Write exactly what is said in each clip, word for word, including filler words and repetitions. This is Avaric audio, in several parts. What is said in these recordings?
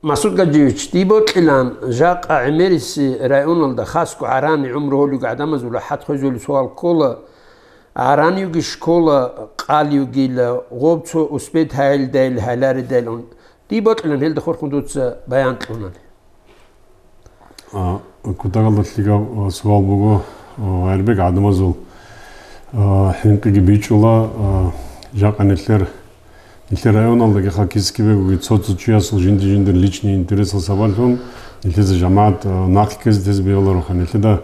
Масуд Гаджиевич, дие бокьилан, жакъа ГӀемериси районалда хасго гӀарани гӀумру гьолиго гӀадамазул рахӀат хвезулеб суал ккола, гӀараниги школа къалиугила, гъоб цо успеть гьайилдайил гьаларидайлун. Дие бокьилан гьелда хурхун дуца баян кьуна. А, кутакалда лъикӀаб, а, суал буго, а, гӀербек гӀадамазул, а, хӀинкъиги бичӀчӀула, а, жакъа нилъер, нилъер районалдаги хъа кискибегоги цо-цо чиясул жинди-жиндир личный интересал сабаблъун нилъеца жамагӀат, а, нахъе ккезе тезе бегьулароха. Нилъеда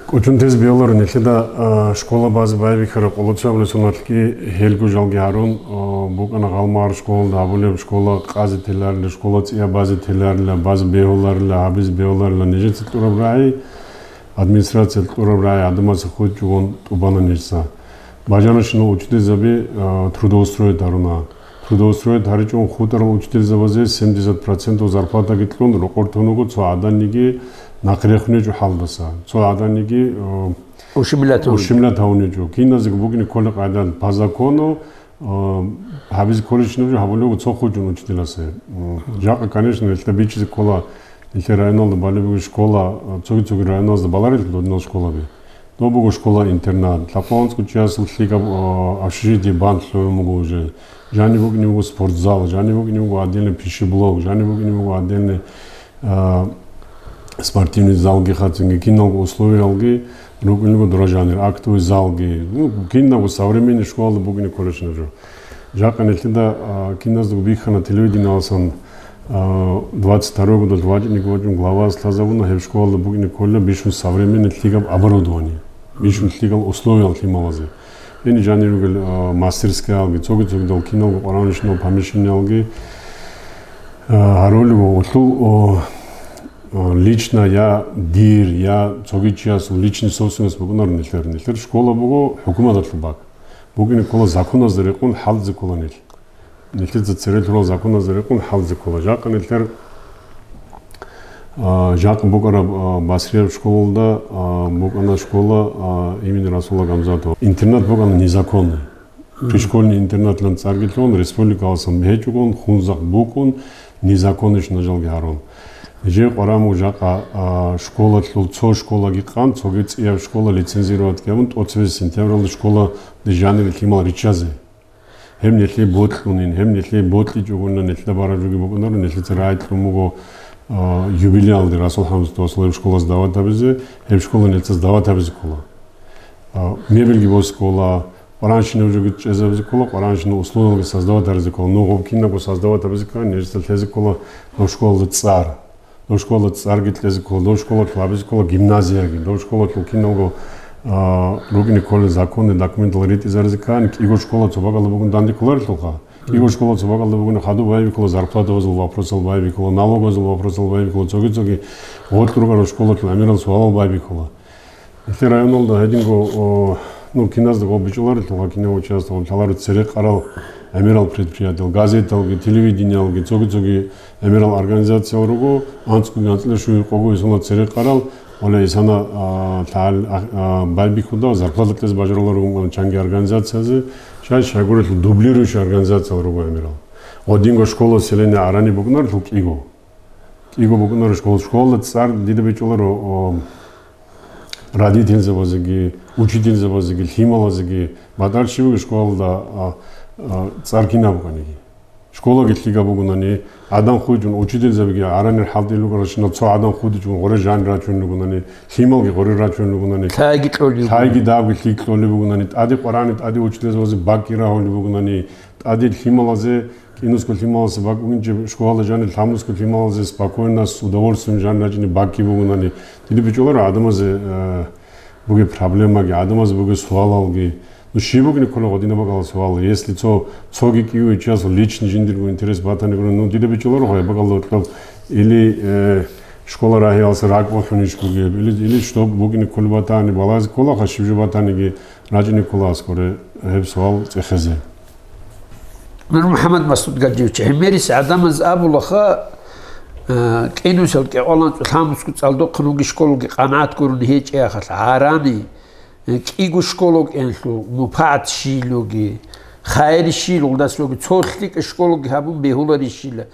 кӀочон тезе бегьуларо, нилъеда, а, школа базе байбихьараб къолоцо абулеб соналъги гьелго жалги гьарун, а, букӀана Гъалмагъар школалда гьабулеб школа къазе теларила, школа цӀияб базе теларила, базе бегьуларила, гьабизе бегьуларила, нижеца кьураб рагӀи, администрациялъ кьураб рагӀи гӀадамазе хутӀичӀого тӀубана нижеца. Бажаращинал учительзаби, а, трудоустроить гьаруна. Трудоустроить гьаричӀого хутӀарал учительзабазе семьдесят процентов зарплатаги кьун рокъор тун вуго цо гӀаданиги нахърехунечӀо хӀалдаса. Цо гӀаданиги, а, Ушибилатун. Ушибилат гьавуничӀо. Киназего букӀине кколеб къайдал по закону, а, гьабизе кколебщинаб жо гьабулеб буго цо хутӀичӀого учителасе. М, жакъа, конечно, нилъеда бичӀчӀизе ккола, нилъер районалда балеб буго школа, а, цоги-цоги районалазда баларел додинал школаби. Доб буго школа-интернат. Лъабкъоялда анцӀго чиясул лъикӀаб, а, общежитие бан лъугӀун буго уже. Жаниб букӀине буго спортзал, жаниб букӀине буго отдельный пищеблок, жаниб букӀине буго отдельный, а, спортивный залги, хъацинги, киналго условиялги рукӀине буго дора жанир, актовый залги. Ну, кинабго современный школалда букӀине кколебщинаб жо. Жакъа нилъеда, а, киназдаго бихьана телевиденияласан, а, двадцать второй годалъ вачӀинеги вачӀун главаялъ лъазабуна, гьеб школалда букӀине кколеб бищун современный лъикӀаб оборудование, бищун лъикӀал условиял лъималазе. Гьениб жанир ругел, а, мастерскаялги, цоги-цогидал киналго къваригӀунищинал помещениялги, а, гьарулев вуго, улъул, о, а, лично я дир, я цоги чиясул личный собственность букӀунаро нилъер. Нилъер школа буго хӀукуматалъул бакӀ. БукӀине ккола законазда рекъон хӀалзе ккола нилъ. Нилъеца цере лъурал законазда рекъон хӀалзе ккола. Жакъа нилъер, а, жакъа букӀараб, а, Басрияб школалда, а, букӀана школа, а, имени Расула Гамзатова. Интернат букӀана незаконный. Пришкольный интернатлъун цӀарги лъун, республикаласан гьечӀогун, хунзахъ букӀун, незаконный шнажалги гьарун. Жив къваригӀун жакъа, а, школалъул цо школаги къан, цоги цӀияб школа лицензировать гьабун, тӀоцебесеб сентябралда школа жанир лъимал риччазе. Гьеб нилъее бокьунин, гьеб нилъее бокьичӀогунна нилъеда бараб жоги букӀунаро, нилъеца рагӀи кьун буго, а, юбилеялде Расул ХӀамзатовасул гьеб школазе дават гьабизе, гьеб школа нилъеца дават гьабизе ккола. А, мебельги босе ккола, къваригӀунщинаб жоги чӀезабизе ккола, къваригӀунщинал условиялги создавать гьаризе ккола. Ну, гъоб кинабго создавать гьабизе ккани, нижеца лъезе ккола доб школалда цӀар. Доб школалда цӀарги кьезе ккола, доб школалъул гьабизе ккола гимназияги, доб школалъул киналго, а, рукӀине кколел законный документал ритӀизаризе ккани, кӀиго школа цо бакӀалда бугун данде кколарелъулха. КӀиго школа цо бакӀалда бугун хадуб байбихьула, зарплатабазул вопросал байбихьула, налогазул вопросал байбихьула, цоги-цоги гъоркь рукӀарал школалъул гӀемерал суалал байбихьула. Нилъер районалда гьединго, о, ну, киназда гъоб бичӀчӀуларелъулха, кинав участокалъ лъаларо цере къарал гӀемерал предприятиял, газеталги, телевидениялги, цоги-цоги гӀемерал организациял руго, анцӀгоги анцӀила щуги къого исуна цере къарал, ола исана, а, лъагӀал, а, а, байбихьуда, зарплата кьезе бажарулар ругун чанги организациязе, шай-шайгурелъул дублирующий организациял руго гӀемерал. Гъодинго школа селение гӀарани букӀунарелъул кӀиго. КӀиго букӀунаро школа. Школалда цӀар дида бичӀчӀуларо, о, родительзабазеги, учительзабазеги, лъималазеги, батӀар щибаги школалда, а, а, цӀар кинаб букӀаниги. Школаги лъикӀаб бугунани, гӀадан хъуйчӀун учительзабиги гӀаранир хӀалтӀи лугӀаращинал цо гӀадан хъудичӀун гъоре жан рачун ругунани, лъималги гъоре рачун ругунани, лъайги кьолеб бугунани. Лъайги дабги лъикӀ кьолеб бугунани, тӀаде къварани тӀаде учительзабазе бакӀги рагьулеб бугунани, тӀаде лъималазе, кӀинусго лъималазе бакӀ бугинчи школалда жанир лъабнусго лъималазе спокойно, с удовольствием жан рачӀине бакӀги бугунани. Дида бичӀчӀуларо гӀадамазе, э, бугеб проблемаги, гӀадамазе бугеб суалалги. Ну, щиб бугин ккола гъодинаб бакӀалда суал? Если цо, цоги кӀиго чиясул личный жиндирго интерес батани гуро, ну, дида бичӀчӀуларо гъай бакӀалда гьоркьоб или, э, школа рагьиялса ракӀ бухӀунищ бугеб, или, или что бугин ккола батани, балагьизе кколаха, щиб жо батаниги рачӀине ккола аскӀоре гьеб суал цӀехезе. Нур МухӀаммад Масуд Гаджиевич, гӀемерис гӀадамаз абулаха, э, кӀинусел кӀикъоялда анцӀго лъабнусго цӀалдохъан вугищ школаги къанагӀат гурони гьечӀеяхъалъ, гӀарани, э, кӀиго школа вукӀинлъул, мупагӀат щийлуги, хайир щийлугъдас вуги, цо лъикӀа школаги гьабун бегьуларищила.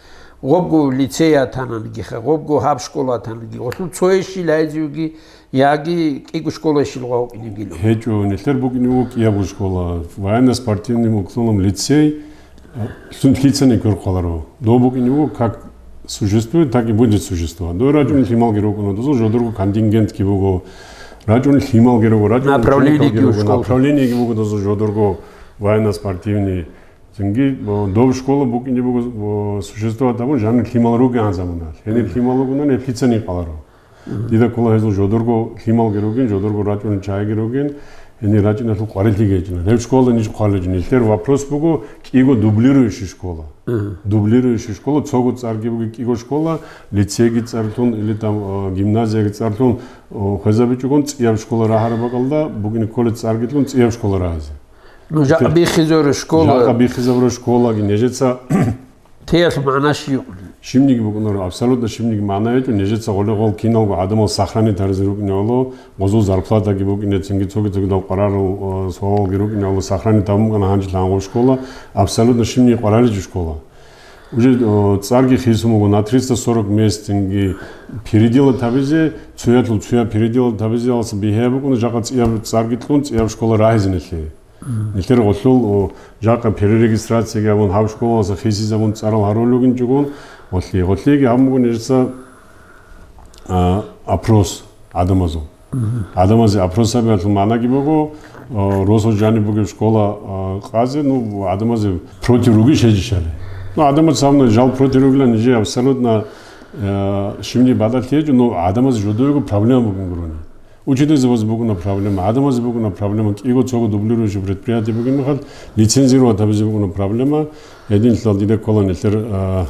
гъобго лицей атананги, гъобго гьаб школа атананги, гъолъул цоящил гьайзиуги, яги кӀиго школайщил гъов вукӀиневгилан. ГьечӀо, нилъер букӀине буго кӀиябго школа, военно-спортивный, в основном, лицей, а, лъун лъицани кквер хъваларо. Дов букӀине буго как существует, так и будет существовать. Дов рачӀунел лъималги рукӀуна, дозул жодорго контингентги буго, рачӀунел лъималги руго, рачӀунел направлениеги техникалги руго, школалъул. Направлениеги буго дозул жодорго военно-спортивный. Цинги, о, дов школа букӀине буго, о, существовать абун, жанир лъимал ругегӀан заманалъ. Гьенир лъимал ругунани гьеб лъицани къаларо. Дида ккола гьезул жодорго лъималги ругин, жодорго рачӀунел чагӀиги ругин, гьенир рачӀиналъул къварилъиги гьечӀина. Гьеб школа ниж хъваличӀин. Нилъер вопрос буго, кӀиго дублирующий школа. Дублирующий школа, цого цӀарги буги кӀиго школа, лицейги цӀарлъун, или там, э, гимназияги цӀарлъун, о, хвезабичӀогон цӀияб школа рагьараб бакӀалда, букӀине кколеб цӀарги кьун цӀияб школа рагьазе. Ну, жакъа биххизавра школа. Жакъа биххизавра школаги нижеца Теялъул магӀна щиб? Щибниги букӀунаро, абсолютно щибниги магӀна гьечӀо, нижеца гъоле-гъол киналго гӀадамал сохранить гьаризе рукӀине гӀоло, гъозул зарплатаги букӀине, цинги цоги-цогидал къварарал, э, суалалги рукӀине гӀоло, сохранить гьабун букӀана гьанже лъангъо школа, абсолютно щибниги къвараричӀо школа. Уже, э, цӀарги хисун буго на триста сорок мест, цинги переделать гьабизе, цоялъул цояб переделать гьабизе алса бигьаяб букӀуна, жакъа цӀияб цӀарги кьун, цӀияб школа рагьизе нилъее. Нилъер гъолъул, о, жакъа перерегистрацияги абун, гьаб школалдаса хисизабун цӀарал гьарулел ругинчӀогон, гъолъие, гъолъиеги гьабун буго нижеца, а, опрос гӀадамазул. ГӀадамазе опрос гьабиялъул магӀнаги буго, о, росу жаниб бугеб школа, а, къазе, ну, гӀадамазе против ругищ гьечӀищали. Ну, гӀадамаз гьабна жал против ругилан нижее абсолютно, э, щибни батӀалъи гьечӀо, ну, гӀадамазе жодоего проблема бугин гурони. Учительзабазе букӀуна проблема, гӀадамазе букӀуна проблема, кӀиго-цого дублирующий предприятие бугеб мехалъ, лицензировать гьабизе букӀуна проблема. Гьединлъидал дида ккола нилъер, а,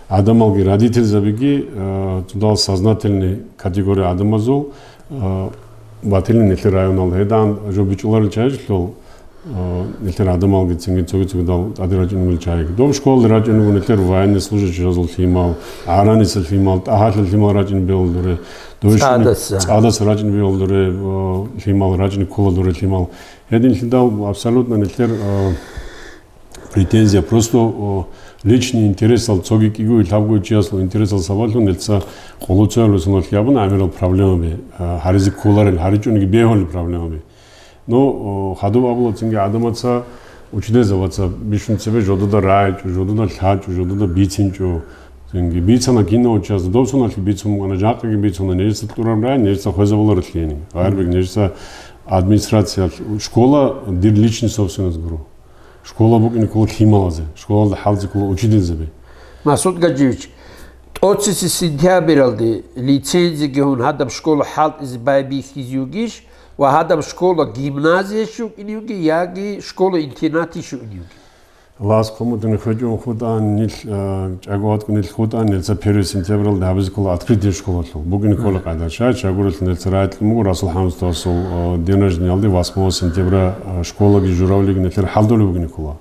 гӀадамалги, родительзабиги, а, цӀудал сознательный категория гӀадамазул, а, батилин нилъер районалда. Гьедин жо бичӀчӀуларел чагӀилъул, Э, нилъер гӀадамалги цинги цоги-цогидал тӀаде рачӀунел чагӀиги. Доб школалде рачӀунел нилъер военнослужащийзул лъимал, гӀараниса лъимал, тӀагьалъа лъимал рачӀунел дуре. Доб школалде цӀадаса. ЦӀадаса рачӀунел дуре, э, лъимал, рачӀунел ккола дуре лъимал. Гьединлъидал абсолютно нилъер, э, претензия, просто, э, личный интересал, цоги кӀиго лъабго чиясул интересал сабаблъун нилъца къолоцоялъ русунлъи абун гӀемерал проблемаби, э, гьаризе кколарел, гьаричӀониги бегьулел проблемаби. Ну, о, хадуб абула цинги гӀадамаца, учительзабаца бищун цебе жодада рагӀичӀо, жодада лъачӀо, жодада бицинчӀо. Цинги бицана кинав чиясда, доб соналъги бицун букӀана, жакъаги бицуна, нижеца кьураб рагӀи, нижеца хвезабуларо лъиянин. Гъайрбек нижеца администрациялъ, школа дир личный собственность гуро. Школа букӀине ккола лъималазе, школалда хӀалзе ккола учительзаби. Масуд Гажиевич, тӀоцеси сентябралде лицензиги гьун гьадаб школа хӀалтӀизе байбихьизе вугищ ва гьадаб школа гимназиящ вукӀине вугищ яги школа-интернатищ вукӀине вугищ? Аллагьас хъумутани хвечӀун хутӀан, нилъ, а, чӀаго ваткӀун нилъ хутӀан, нилъца первый сентябралда гьабизе ккола открытие школалъул. БукӀине ккола къайда. Шай чагуралъ нилъ рагӀи кьун буго Расул ХӀамзатовасул, а, день рождениялде, восьмого сентября, а, школаги журавлиги нилъер хӀалдулеб бугине ккола.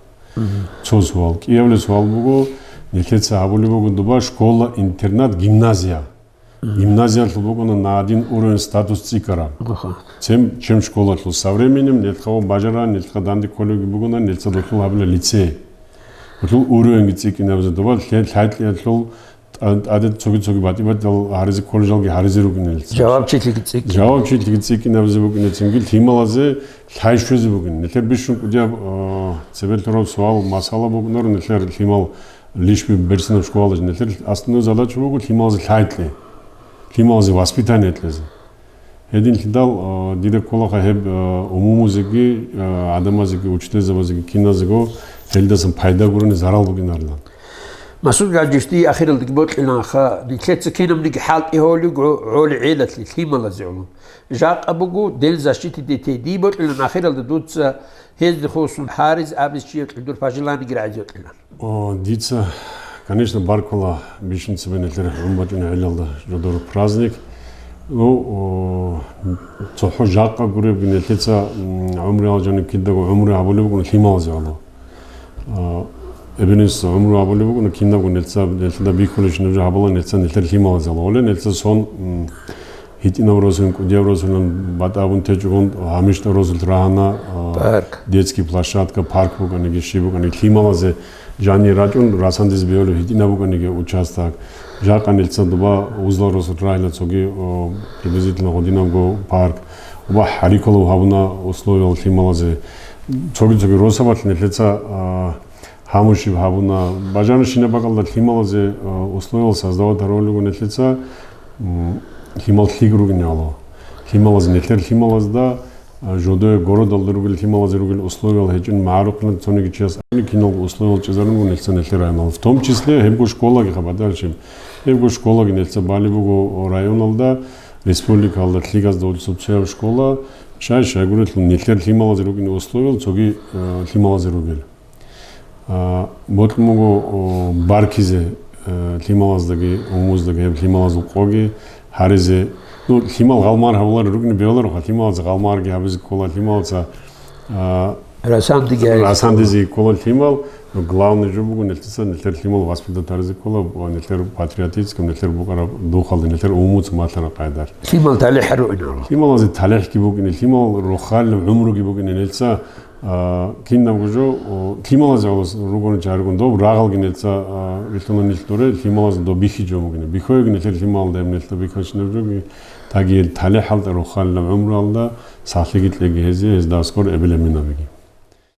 Цо суал. КӀиявли суал буго, нилъеца гьабулеб буго дуба школа-интернат, гимназия. Гимназиялъул букӀуна на один уровень статус цӀикӀкӀараб. Аха. Чем, чем школалъул. Со временем нилъха бажаран, нилъха данде кколевги бугуна, нилъца дохъул гьабила лицей. Гьелъул уровеньги цӀикӀкӀинабизе дуба, лъе-, лъай-лъиялъул тӀа-, тӀаде цоги-цоги батӀи-батӀиял гьаризе колледжалги гьаризе ругин нилъ. Жавабчилъиги цӀикӀкӀин. Жавабчилъиги цӀикӀкӀинабизе букӀине цинги лъималазе лъай щвезе бугин. Нилъер бищун кӀудияб, а, цебе лъураб суал, масала букӀунаро нилъер лъимал лишби берцинаб школалда. Нилъер основной задача буго лъималазе лъай кье. Лъималазе воспитание кьезе. Гьединлъидал, а, дида кколаха гьеб, а, умумузеги, а, гӀадамазеги, учительзабазеги, киназего гьелдасан пайда гурони зарал бугинарилан. Масуд Гажиевич, дие ахиралдаги бокьиланаха, нилъеца кинабниги хӀалтӀи гьолего гӀоли гӀелалъе, лъималазе гӀоло. Жакъа буго День защиты детей. Дие бокьилан ахиралда дуца гьезде хосун гьариз абиз чияв кьудур пожеланиеги рагӀизе кьилан. О, дица, конечно, баркула бищун цебе нилъер гӀун бачӀунеб гӀелалда жодор праздник. Ну, о, цохӀо жакъа гуребги нилъеца, м, гӀумруялъ жаниб кидаго гӀумру гьабулеб букӀуна лъималазе гӀоло. А, эбелинас гӀумру гьабулеб букӀуна кинабго нилъеца, нилъеда бихьулищ нуж гьабула нилъеца нилъер лъималазе гӀоло. Гьоле нилъеца сон, м, гьитӀинаб росулин, кӀудияб росулин, батӀа абун течӀогон, гьамиштӀа росулъ рагьана, а, парк, детский площадка, парк букӀаниги, щиб букӀаниги, лъималазе Жани рачӀун расандизе бегьулеб гьитӀинаб букӀаниги участок. Жакъа нилъеца доба Узлал росулъ рагьила цоги, о, приблизительно гъодинабго парк. Оба гьариккалав гьабуна условиял лъималазе. Цоги-цоги росабалъ нилъеца, а, гьамушиб гьабуна. Бажана щинаб бакӀалда лъималазе, а, условиял создавать гьарулего нилъеца, м, лъимал лъикӀ ругин гьалав. Лъималазе, нилъер лъималазда, а, жодое городалда ругел лъималазе ругел условиял гьечӀин магӀарухъилан цониги чияс киналго условиял чӀезарун буго нилъеца нилъер районалда. В том числе гьебго школаги хабар дальше. Гьебго школаги нилъеца балеб буго районалда, республикалда лъигазда улицаб цояб школа, щай-щайгурелъул нилъер лъималазе ругин условиял цоги, э, лъималазе ругел. А, бокьун буго, о, баркизе, э, лъималаздаги, умумуздаги гьеб лъималазул къоги гьаризе. Ну, лъимал гъалмагъ гьабуларел рукӀине бегьулароха, лъималазе гъалмагъги гьабизе ккола, лъималаца, а, Расандиги гьаризе расандизе ккола лъимал. Ну, главный жо буго нилъеца, нилъер лъимал воспитать гьаризе ккола, ва нилъер патриотический, нилъер букӀараб духалда, нилъер умумуца малъараб къайдалъ. Лъимал талихӀ гьарун гьалав. Лъималазе талихӀги букӀине, лъимал рохалилаб гӀумруги букӀине нилъеца, а, кинабго жо, о, лъималазе гӀолос ругони чагӀаригун доб рагъалги нилъеца, а, рилълъуна нилъ дуре, лъималазе доб бихьи жо бугине. Бихьоеги нилъер лъималда гьеб нилъ доб бихьанщинаб жоги, таги гьел талихӀалда, рохалилаб гӀумруялда сахлъиги кьеги гьезие, гьезда аскӀор эбел-эмен абиги.